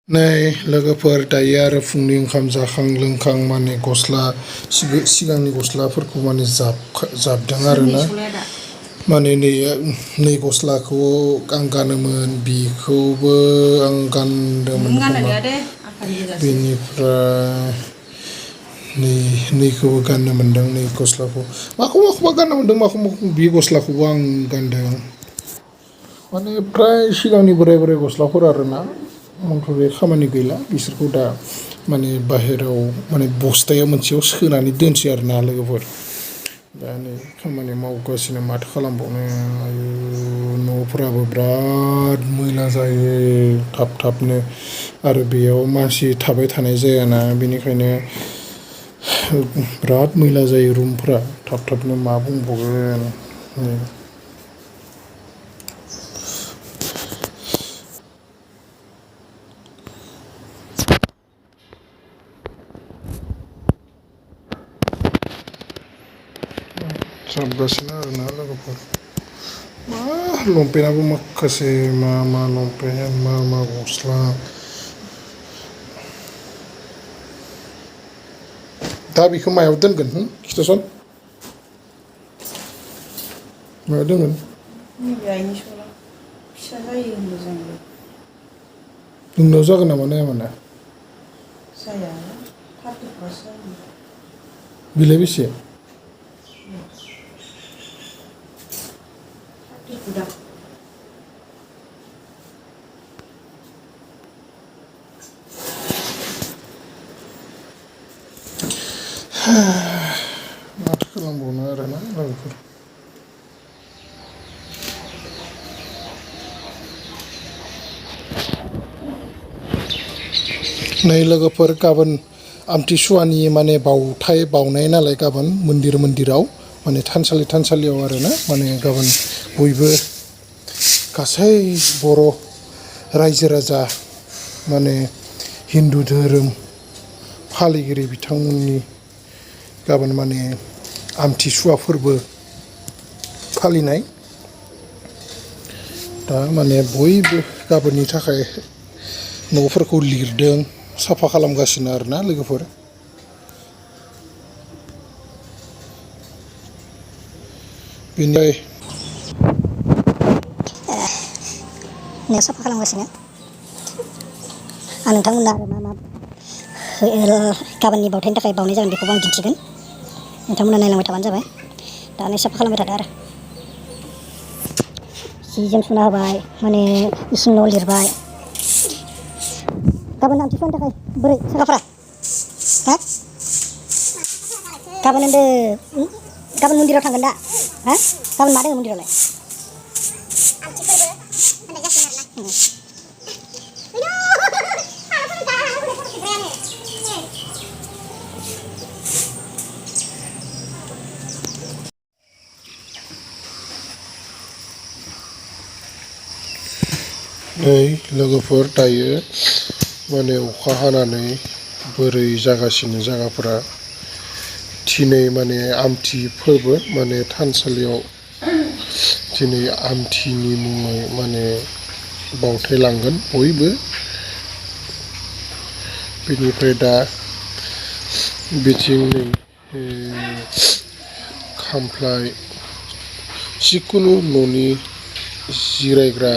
नै लोगोफोर दायो आरो फुंनि ओंखाम जाखां लोंखां माने गस्ला सिगांनि गस्लाफोरखौ माने जाबदों आरोना माने नै गस्लाखौ आं गानोमोन बिखौबो आं गानदोंमोन खोमा बेनिफ्राय नैखौबो गाननो मोनदों नै गस्लाखौ माखौबा गाननो मोनदों माखौबा बे गस्लाखौबो आं गानदों माने फ्राय सिगांनि बोराय गस्लाफोर आरोना बे खामानि गैला बिसोरखौ दा माने बाहेराव माने बस्थायाव मोनसेयाव सोनानै दोनसै आरोना लोगोफोर दा नै खामानि मावगासिनो माथो खालामबावनो न'फोराबो बिराद मैला जायो थाबनो आरो बेयाव मानसि थाबाय थानाय जायाना बेनिखायनो बिराद मैला जायो रुमफोरा थाबनो मा बुंबावगोन जाबगासिनो आरोना लोगोफोर मा लंपेन्टआबो माखासे मा लंपेन्ट मा गस्ला दा बेखौ मायाव दोनगोन खिथासन मायाव दोनगोन नोंनाव जागोन नामा नाया माने बिलाय बेसे माथो खालामबावनो आरोना लोगोफोर नै लोगोफोर गाबोन आमथिसुवानि माने बावनाय नालाय गाबोन मन्दिराव माने थानसालियाव आरोना माने गाबोन बयबो गासै बर' रायजो राजा माने हिन्दु धोरोम फालिगिरि बिथांमोननि गाबोन माने आमथिसुवा फोरबो फालिनाय दा माने बयबो गाबोननि थाखाय न'फोरखौ लिरदों साफा खालामगासिनो आरोना लोगोफोर बेनिफ्राय साफा खालामगासिनो आं नोंथांमोना आरो मा गाबोननि बावथायनि थाखाय बावनाय जागोन बेखौबो आं दिन्थिगोन नोंथांमोना नायलांबाय थाबानो जाबाय दा नै साफा खालामबाय थादो आरो जि जोम सुना होबाय माने इसिं न' लिरबाय गाबोन आमथिसुवानि थाखाय बोरै साखाफ्रा हा गाबोन होनदों गाबोन मन्दिराव थांगोन दा हा गाबोन मा दङ मन्दिरावलाय नै लोगोफोर दायो माने अखा हानानै बोरै जागासिनो जायगाफोरा दिनै माने आमथि फोरबो माने थानसालियाव दिनै आमथिनि मुङै माने बावथाय लांगोन बयबो बेनिफ्राय दा बिथिं नै खामफ्लाय जिकुनु न'नि जिरायग्रा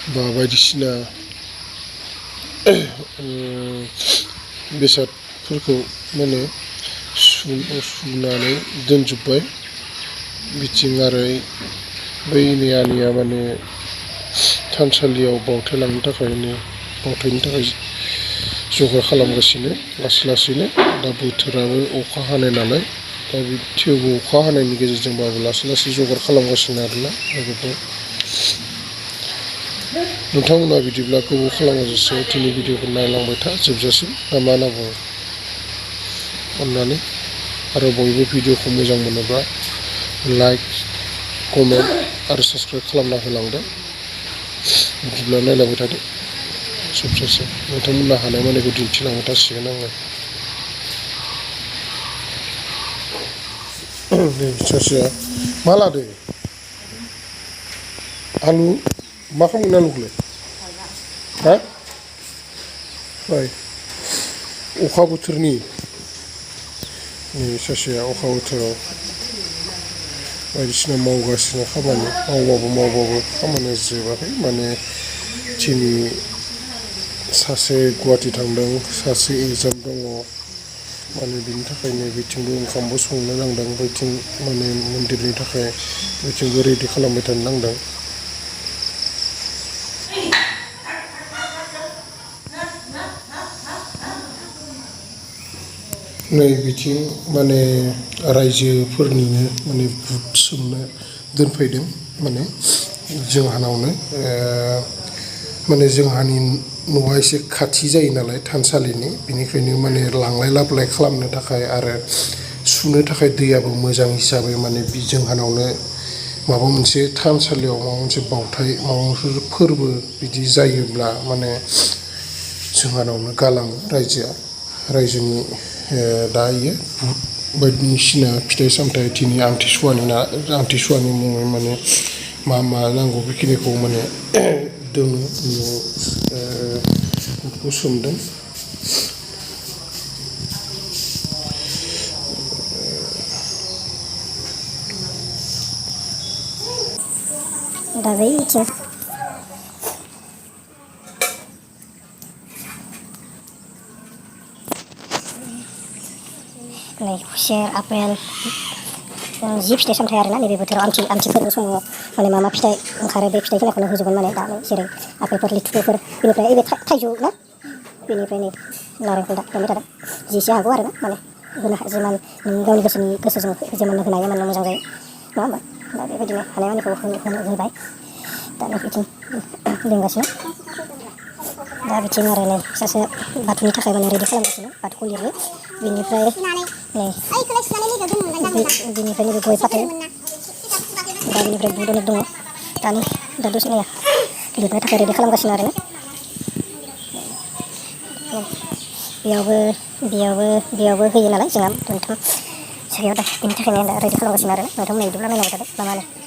बा बायदिसिना बेसादफोरखौ माने सुनानै दोनजोब्बाय बिथिं आरो बैनि आनैया माने थानसालियाव बावथाय लांनो थाखायनो बावथायनि थाखाय जगार खालामगासिनो लासैनो दा बोथोराबो अखा हानाय नालाय दा थेवबो अखा हानायनि गेजेरजोंबाबो लासै जगार खालामगासिनो आरोना लोगोफोर नोंथांमोना बिदिब्ला गोबाव खालामाजासे दिनै भिडिअखौ नायलांबाय था जोबजासिम ना मा होनना बुङो अननानै आरो बयबो भिडिअखौ मोजां मोनोब्ला लाइक कमेन्ट आरो साबस्क्राइब खालामना होलांदो बिदिब्ला नायलांबाय थादो जोबजासिम नोंथांमोना हानाय मानिखौ दिन्थिलांबाय थासिगोन आङो नै सासेया मा लादो आलु मा खालामगोन आलुखौलाय हा बाय अखा बोथोरनि सासेया अखा बोथोराव बायदिसिना मावगासिनो खामानि मावबाबो खामानिया जोबाखै माने दिनै सासे गुवाहाटि थांदों सासे एगजाम दङ माने बिनि थाखायनो बिथिंबो ओंखामबो संनो नांदों बैथिं माने मन्दिरनि थाखाय बिथिंबो रेडि खालामबाय थानो नांदों नै बिथिं माने रायजोफोरनिनो माने बुट सोमनो दोनफैदों माने जोंहानावनो माने जोंहानि न'आ एसे खाथि जायो नालाय थानसालिनि बेनिखायनो माने लांलाय लाबोलाय खालामनो थाखाय आरो सुनो थाखाय दैयाबो मोजां हिसाबै माने जोंहानावनो माबा मोनसे थानसालियाव माबा मोनसे बावथाय माबा मोनसे फोरबो बिदि जायोब्ला माने जोंहानावनो गालाङो रायजोनि दायो बुट बायदिसिना फिथाइ सामथाइ दिनै आमथिसुवानि मुङै माने मा नांगौ बेखिनिखौ माने दोनो बुटखौ सोमदों दा बैथिं नै खुसेर आपेल जि फिथाइ सामथाइ आरोना नैबे बोथोराव आमथि फोरबो समाव माने मा फिथाइ ओंखारो बे फिथाइफोरखौनो होजोबगोन माने दा जेरै आपेलफोर लिथुफोर बेनिफ्राय बे थाइजौ ना बेनिफ्राय नै नारेंखल दा मोनबाय थादों जिसे हागौ आरोना माने जिमान नों गावनि गोसोजों जिमान होनो हायो माने मोजां जायो नङा होमबा दा बेबायदिनो हानायमानिखौ होबाय दा नै बिथिं लिंगासिनो दा बिथिं आरो नै सासे बाथौनि थाखाय माने रेडि खालामगासिनो बाथौखौ लिरो बिनिफ्राय नै बिनिफ्राय नैबे गय फाथै दा बिनिफ्राय बुट अनेक दङ दा दसे लिरनो थाखाय रेडि खालामगासिनो आरोना बेयावबो होयो नालाय जोंहा मोनथाम सायाव दा बेनि थाखायनो दा रेडि खालामगासिनो आरो नोंथांमोनहा बिदिब्ला नायलांबाय थादो ना मा होनो